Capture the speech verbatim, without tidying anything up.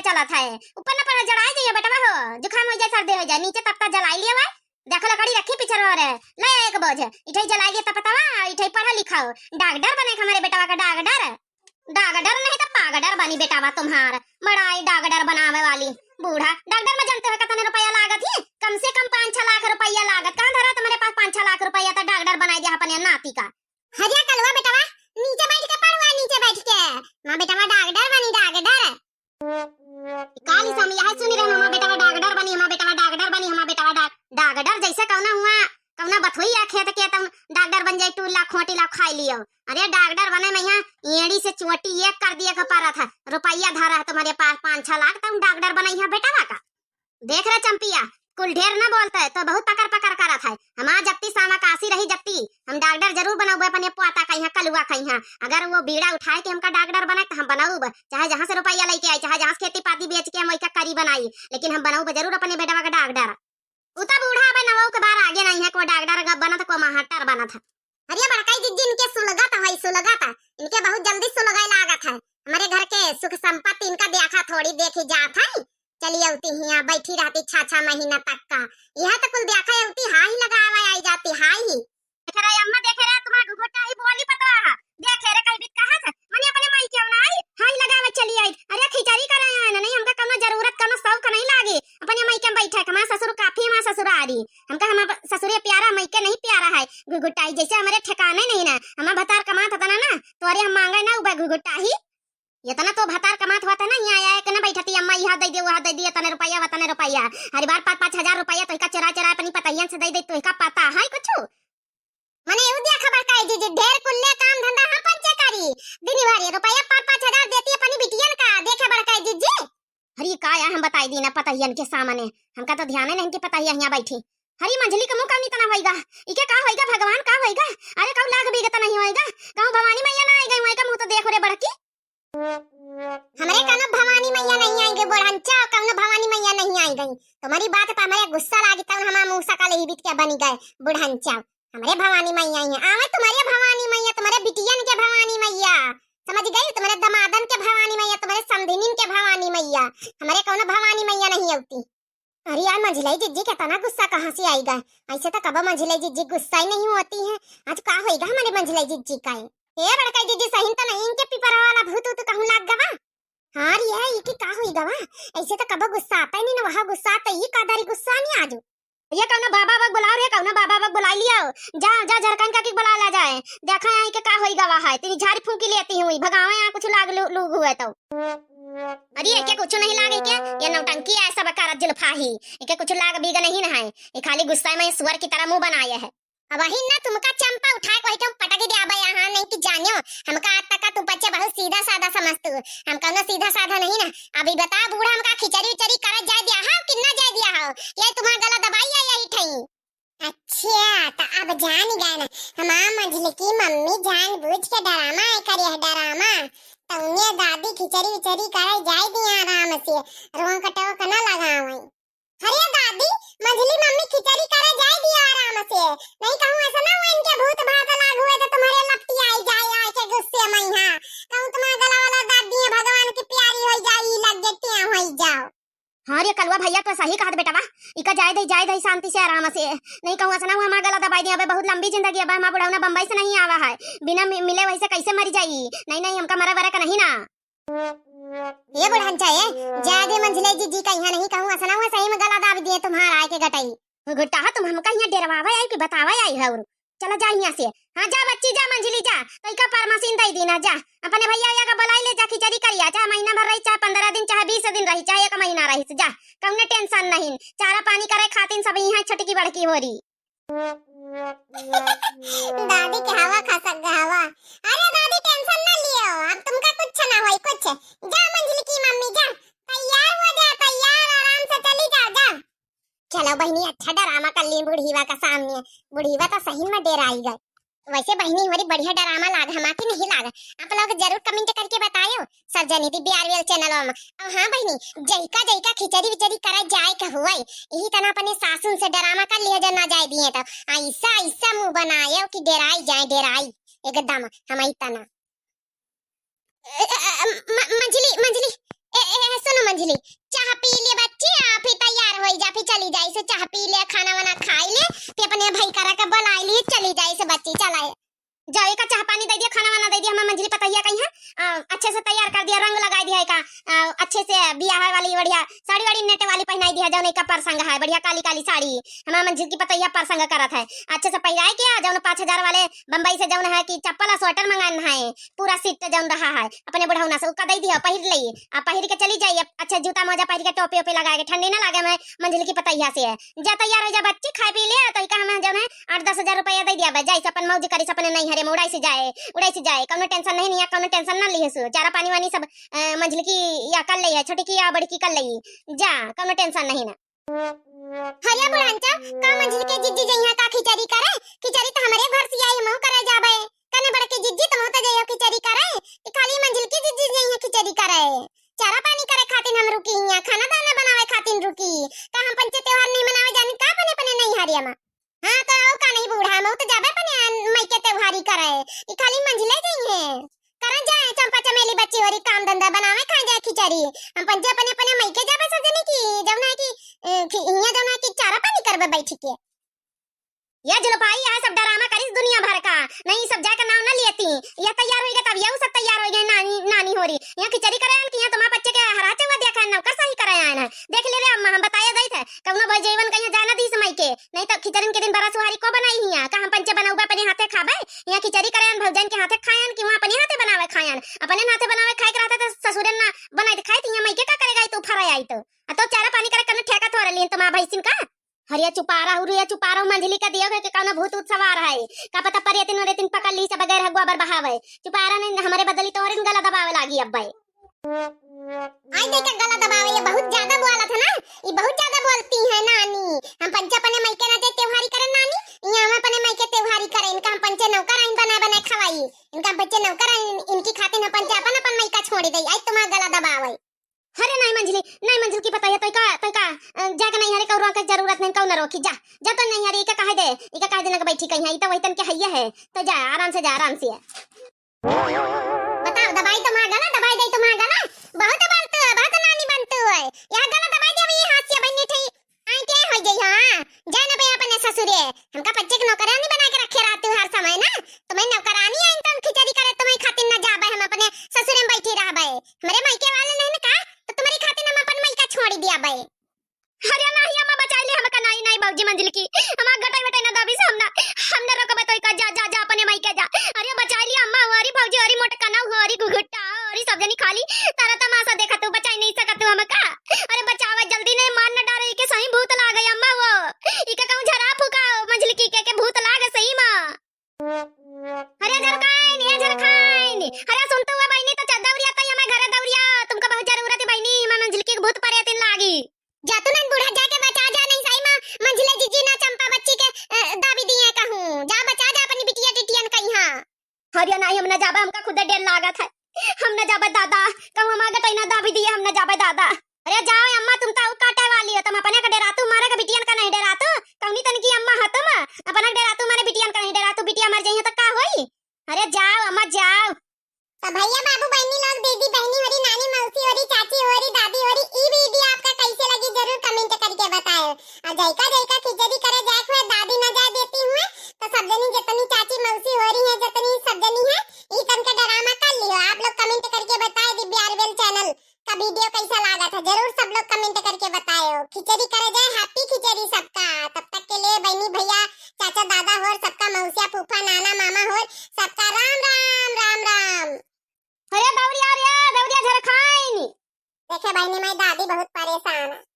चलत है। ऊपर न पढ़ा, जराई जाइए बेटवा हो, जुकाम होइ जाए, सर्दी होइ जाए, नीचे तपता जलाई लियो है। देखो लकड़ी रखी पिछरवा रे, ले एक बोझ, इठई जलाई लियो तपतवा, इठई पढ़ा लिखाओ, डॉक्टर बने के हमरे बेटवा का, डॉक्टर। डॉक्टर नहीं तो पागडर बनी बेटावा तुम्हार। बड़ा ही डॉक्टर बनावे वाली। बूढ़ा डॉक्टर में जानते हो कितने रुपया लागत ही? कम से कम पाँच छह लाख रुपया लागत। कहाँ धरा तुम्हारे पास पाँच छह लाख रुपया तो डॉक्टर बनाई दिया अपने नाती का? हरिया कलुआ बेटावा, नीचे बैठ के पढ़वा, नीचे बैठ के। माँ बेटावा डॉक्टर बनी, डॉक्टर। काली सामी यह सुनी रहे, हमार बेटावा डॉक्टर बनी, हमार बेटावा डॉक्टर बनी, हमार बेटावा डॉ-, डॉक्टर जैसे कौना हुआ, कौना बथुई या खेत के तम डॉक्टर बन जाई, टूला खोटी ला खाई लियो। अरे डॉक्टर बने में यहाँ एड़ी से चोटी एक कर दिए के परत है, रुपया धरा है तुम्हारे पास पाँच छह लाख, तुम डॉक्टर बनई है बेटावा का। देख रे चंपिया, कुल ढेर न बोलते तो बहुत पकर पकर करत है। हमार जत्ती साना काशी रही जत्ती, हम डॉक्टर जरूर बनउबे अपने पोता का यहाँ, कलुआ का यहाँ। अगर वो बीड़ा उठाए के हमका डॉक्टर बनाए तो हम बनउब, चाहे जहाँ से रुपया लेके आई, चाहे जहाँ से खेती पाती बेच के हम वही का करी बनाई, लेकिन हम बनउब जरूर अपने बेटवा का डॉक्टर। उ तो बूढ़ा अबे नवौ के बार आगे नहीं है, को डॉक्टर बनत, को मास्टर बनत है। अरे बड़काई जिज्जी, इनके सुलगत है, सुलगत है, इनके बहुत जल्दी सुलगाए लागत है। हमारे घर के सुख संपत्ति इनका देखा थोड़ी देखी जात है। चली अउती हियाँ बैठी रहती छह छह महीना तक का, यह तो कुल देखा अउती, हाही लगावा आई जाती, हाही। देखे रे अम्मा, देखे रे तुम्हार घुघुटाही बोली पतवा है। देखे रे कई बीत कहा था, मने अपने माई के ना आई, हाही लगावा चली आई। अरे खिचड़ी करे आए ना, नहीं हमका कौनो जरूरत, कौनो शौक नहीं लागे। अपने माई के बैठे, हमार ससुर काफी, हमार ससुरारी। हमका हमार ससुरे प्यारा, माई के नहीं प्यारा है। घुघुटाई जैसे हमारे ठिकाने नहीं ना। हमार भतार कमात होता ना, ना, तोरे हम मांगे ना उबे घुघुटाही। इतना तो भतार कमात होता ना, यहाँ आया के ना बैठती, अम्मा यहाँ दे दे, वहाँ दे दे, इतने रुपया, उतने रुपया। हर बार पाँच पाँच हजार रुपया तो इका चुरा चुरा अपनी पतहियन से दे दे, तो इका पता है कुछ? मने यू देखा बड़काई जिज्जी, ढेर कुल्ले काम धंधा हम पंचे करी। दिन भर ये रुपया पाँच पाँच हजार देती अपनी बिटियन का, देखा बड़काई जिज्जी। अरे का या हम बताई दी ना पतहियन के सामने, हमका तो ध्यान नहीं कि पतहिया यहाँ बैठी। अरे मंझली का मुँह कानी तना होइगा, इके का होइगा भगवान, का होइगा? अरे कहूँ लाग बीगत नहीं होइगा, कहूँ भवानी मैया ना आई गई, वही का मुँह तो देख रे बड़की। हमरे कौनो भवानी मैया नहीं आई गई, बुढ़ंचा, कौनो भवानी मैया नहीं आई गई। तुम्हारी बात पर हमारे गुस्सा लागी, तब हमारा मुँह सका ले बीत के बनी गए बुढ़ंचा। हमरे भवानी मैया आई है, आवे तुम्हारे भवानी मैया, तुम्हारे बिटियन के भवानी मैया, समझ गई? तुम्हारे दमादन के भवानी मैया, तुम्हारे समधिनिन के भवानी मैया, हमरे कौनो भवानी मैया नहीं अउती। अरे यार, मंझिलाई जिज्जी के तना गुस्सा कहाँ से आइगा? ऐसे तो कबो मंझिलाई जिज्जी गुस्सा ही नहीं होती है। आज का होइगा हमारे मंझिलाई जिज्जी का? ए बड़काई जिज्जी, सही तो नहीं इनके पिपरा वाला भूत उत कहूँ लाग गवा? हाँ रे, ये की का होइगा वा? ऐसे तो कबो गुस्सा आता ही नहीं ना, वहाँ गुस्सा आता ही, का दारी गुस्सा नहीं आज। ये कौनो बाबा बक बुलाओ रे, कौनो बाबा बक बुलाई लियाओ। जा, जा झरकन काकी के बुला ला जाए। देखा यहाँ के का होइगा वा है, तेरी झाड़ी फूंकी लेती हुई, भगावे यहाँ कुछ लाग लू, लूग हुए तो। अरे एके कुछ नहीं लागे के, ये नौटंकी है सब करत जुल्फा ही। एके कुछ लाग बीग नहीं न है, ये खाली गुस्सा में सुअर की तरह मुँह बनाए है। अब वही ना तुमका चंपा उठाए के वही टाइम पटक दे आबे यहाँ, नहीं कि जानियो, हमका आज तक का तू बच्चे बहुत सीधा साधा समझतू, हम कौनो सीधा साधा नहीं ना। अभी बता बूढ़ा, हमका खिचड़ी उचड़ी करत जाए दिया हो कि ना जाए दिया हो, ये तुम्हारा गला दबाई है यही ठई। अच्छा, त अब जान गए ना, हमार मंझली की मम्मी जानबूझ के डरामा है करे है, डरामा। तौने दादी खिचड़ी उचड़ी करे जाए दिया आराम से, रोक टोक ना लगावे। अरे दादी, मंझली मम्मी खिचड़ी करे जाए दिया आराम से, नहीं कहूँ ऐसा ना हो इनके भूत भात लाग हुए तो तुम्हारे लपटी आई जाए आए के गुस्से में, हाँ कहूँ तुम्हारा गला वाला दाब दिए, भगवान की प्यारी हो जाए, ई लग गए टें हो जाओ। हाँ रे कलुआ भैया, तो सही कहत बेटवा, इका जाए दे, जाए दे शांति से, आराम से। नहीं कहूँ असना हुआ हमार गला दबाई दिया, अबे बहुत लंबी जिंदगी, अब हमार बुढ़ौना बम्बई से नहीं आवा है, बिना मि-, मिले वैसे कैसे मरी जाई? नहीं, नहीं, हमका मरे वरे का नहीं ना। ए बुढ़ंचा, ए, जाए दे मंझिले जिज्जी का यहाँ, नहीं कहूँ असना हुआ सही में गला दाब दिए तुम्हारा आए के गटई। घुघुटाहा, तुम हमका यहाँ डेरवावे आई कि बतावे आई है? और चला जा यहाँ से। हाँ, जा बच्ची, जा मंझली, जा। तइका परमसिन दई दीना, जा। अपने भैया, भैया का बुलाई ले, जा खिचड़ी करिया, चाहे महीना भर रही, चाहे पन्द्रह दिन, चाहे बीस दिन रही, चाहे एक महीना रही, जा। कौने tension नहीं। चारा पानी करे खातिन सब यहाँ छोटकी बड़की हो रही। दादी के हवा खसक गवा। अरे दादी, tension ना लियो, अब तुमका कुछ ना होई, कुछ। जा मंझली की मम्मी, जा। तैयार हो जा, तैयार, आराम से चली जा, जा। चलो बहिनी, अच्छा डरामा कर ली बुढ़ीवा का सामने। बुढ़ीवा तो सही में डेराई गए। वैसे बहिनी, हमारी बढ़िया डरामा लाग, हमा के नहीं लाग? आप लोग जरूर comment करके बतायो, सब जनी दी B R V L channel में। और हाँ बहिनी, जैका जैका खिचड़ी विचड़ी करे जाए के हुए, यही तना अपने सासुन से डरामा कर लिया जो ना जाए दिए तो। ऐसा ऐसा मुंह बनायो कि डेराई जाए, डेराई एकदम हम ही तना। ए, ए, ए, म-, मंझली, मंझली, ए, ए, ए, सुनो मंझली, चाह पी ले बच्ची, आ फिर तैयार होई जा, फिर चली जाई से चाह पी ले, खाना वाना खाई ले, फिर अपने भाई करा के बुलाई ले, चली जाई से बच्ची, चला। जाओ, एका चाह पानी दे दिया, खाना वाना दे दिया, हमार मंझली पतोहिया कहिया, आ, अच्छे से तैयार कर दिया, रंग लगाई दिया एका, आ, अच्छे से बियाह वाली बढ़िया साड़ी वाड़ी नेटे वाली पहनाई दिया, जौन एका परसंग है, बढ़िया काली काली साड़ी, हमार मंझली की पतोहिया परसंग करत है, अच्छे से पहिराए के, आ, जौन पाँच हजार वाले बम्बई से जौन है कि चप्पल आ स्वेटर मंगान है, पूरा सेट जौन रहा है, अपने बुढ़ौना से ओका दे दिया, पहिर ले, आ, पहिर के चली जाई, अच्छे जूता मोजा पहिर के, टोपी ओपी लगा के, ठंडी ना लागे हमें मंझली की पतोहिया से, जा तैयार हो जा बच्ची, खाए पी ले, तो एका हमें जौन है आठ दस हजार रुपया दे दिया बा, जाइस अपन मौज करिस, अपने नैहरे में उड़ाइस जाए, उड़ाइस जाए, कौनो tension नहीं, नहीं, कौनो tension ना लिहे सु, चारा पानी वानी सब, अ, मंझली की या कर ले है, छोटी की या बड़ी की कर ले, जा, कौनो tension नहीं ना। हरिया बुढ़ांचा, का मंझली के जिज्जी जइहा का खिचड़ी करे? खिचड़ी तो हमरे घर से आई, हमहू करे जाबे। कने बड़की जिज्जी, तुमहू तो जइहो खिचड़ी करे, कि खाली मंझली की जिज्जी जइहा खिचड़ी करे? चारा पानी करे खातिर हम रुकी हियाँ, खाना दाना बनावे खातिर रुकी। का हम पंचे त्योहार नहीं मनावे जानी का अपने, अपने नैहरिया में? हाँ, तो और का नहीं बूढ़ा, हम तो जाबे अपने मायके त्योहारी करे, कि खाली मंझले जइहे? करन जाए चंपा चमेली बच्ची होरी काम धंधा बनावे खाए जाए खिचड़ी। हम पंचे अपने, अपने मायके जाबे सजनी की, जौन है कि, ए, खि-, हियाँ जौन है कि चारा पानी करबे बैठ के। या जुलफाई, यह सब drama करिस दुनिया भर का। नहीं, सब जाए का नाम ना लेती। यह तैयार होइगा तब यहू सब तैयार होइगा नानी, नानी होरी। यहाँ खिचड़ी करे आन कि यहाँ तुम्हार बच्चे के हरा चौवा देखा है, नौकर सही करे आन है। देख ले रे अम्मा, हम बताए दई थे। कौनो भाई जीवन कहीं जाना दी समय के। नहीं तो खिचड़िन के दिन बरा सुहारी को बनाई हियाँ। का हम पंचे बनौबा अपने हाथे खाबे? यहाँ खिचड़ी करे आन भौजन के हाथे खायन कि वहाँ अपने हाथे बनावे खायन? अपने हाथे बनावे खाए के रहता तो ससुरे ना बनाई तो खाई, तो यहाँ मायके का करेगा, तू फरा आई तो। आ तो चारा पानी करे करने ठेका थोड़ा लीन तुम्हार भैंसिन का। हरिया चुपारा, उरिया चुपारा, मंझली का दियो के कौनो भूत उत सवार है। का पता परेतिन वरेतिन पकड़ ली से बगैर हगुआ बर बहावे। चुपारा नहीं, हमरे बदली तोहरिन गला दबावे लागी अब्बे। आई देखा गला दबावे, ये बहुत ज्यादा बोलत है ना, ये बहुत ज्यादा बोलती है नानी। हम पंचे अपने मायके ना जाए त्योहारी करे नानी, ये हम अपने मायके त्योहारी करे, इनका हम पंचे नौकर आइन बनाए बनाए खवाई, इनका हम पंचे नौकर आइन, इनकी खातिर हम पंचे अपन अपन मायका छोड़ दे। आई तुम्हार गला दबावे। अरे नहीं मंझली, नहीं मंझली की पता है, तोइका, तोइका, अ, जाके नहीं, अरे कौरवा के जरूरत नहीं, कौन रोकी, जा, जा तो नहीं, अरे इका कहे दे, इका कहे दे ना कि बैठी कहीं है, ई तो वही तन के हइये है, तो जा, आराम से जा, आराम से। बताओ, दबाई तुम्हार गला, दबाई दे तुम्हार गला, बहुत बोलतू है, बहुत नानी बनतू है, यहाँ गला दबाई दे, अभी ये हाथ से बनी थी, आई के हो गई, हाँ, जा ना बे अपने ससुरे, हमका पंचे के नौकरानी बना के रखे रहतू हर समय ना, तुम्हें नौकरानी आइन तो हम खिचड़ी करे तुम्हें खातिर ना जाबे, हम अपने ससुरे में बैठी रहबे। हमरे मायके वाले नहीं ना का, तो तुम्हारी खातिर हम अपन मायका छोड़ी दिया बे। अरे नाही अम्मा, बचाई ली हमका। नाही, नाही भौजी मंझली की, हमार गटाई वटाई ना दाबी से हम ना, हम ना रोकबे तो का, जा, जा, जा अपने मायके जा। अरे बचाई ली अम्मा, हमारी भौजी, हमारी मोटकना, हमारी घुघुट्टा, हमारी सब जनी खाली तारा तमाशा देखा तू, बचाई नहीं सका तू हमका। अरे बचावा जल्दी, नहीं मार न डारे, इके सही भूत लागे अम्मा वो। इके कहूँ झरा फुका मंझली की के, के भूत लागे सही मा। अरे झरखाइन, ए झरखाइन, अरे सुन तू बहिनी, तो चल दौरिया, तो हमारे घरे दौरिया, तुमको बहुत जरूरत है बहिनी, हमारे मंझली की भूत परेतिन लागी। जा तू नहीं बूढ़ा, जाके बचा जा, नहीं सही मा मंझले जिज्जी ना चंपा बच्ची के, अ, दाबी दिए कहूँ, जा बचा जा अपनी बिटिया टिटियन कहीं। हाँ। अरे नाही, हम ना जाबे, हमका खुदे डर लागत है, हम ना जाबे दादा, कहूँ हमार गटई ना दाबी दिए, हम ना जाबे दादा। अरे जाओ अम्मा, तुम तो काटे वाली हो, तुम अपने का डेरातू, मारे का बिटियन का नहीं डेरातू, कौनी तन की अम्मा हो तुम, अपना डेरातू, मारे बिटियन का नहीं डेरातू, बिटिया मर जाइए तो का होई? अरे जाओ अम्मा जाओ। तो भैया बाबू बहनी लोग, दीदी बहनी होरी, नानी मौसी होरी, चाची होरी, दादी होरी, ई video आपका कैसे लगी जरूर comment करके बताएं। और जैका जैका खिचड़ी करे जाए हुए दादी ना जाए देती हुए, तो सब जनी जितनी चाची मौसी होरी हैं, जितनी सब जनी हैं, ई तन के drama कर लियो। आप लोग comment करके बताए, दिव्या अरबेल channel का video कैसा लागत है, जरूर सब लोग comment करके बताएं। खिचड़ी करे जाए, happy खिचड़ी सबका। तब तक के लिए बहनी भैया, चाचा दादा होर सबका, मौसिया फूफा नाना मामा होर सबका राम राम, राम राम। अरे दौरिया रे, दौरिया झरखाइन। देखे बहनी, मैं दादी बहुत परेशान है।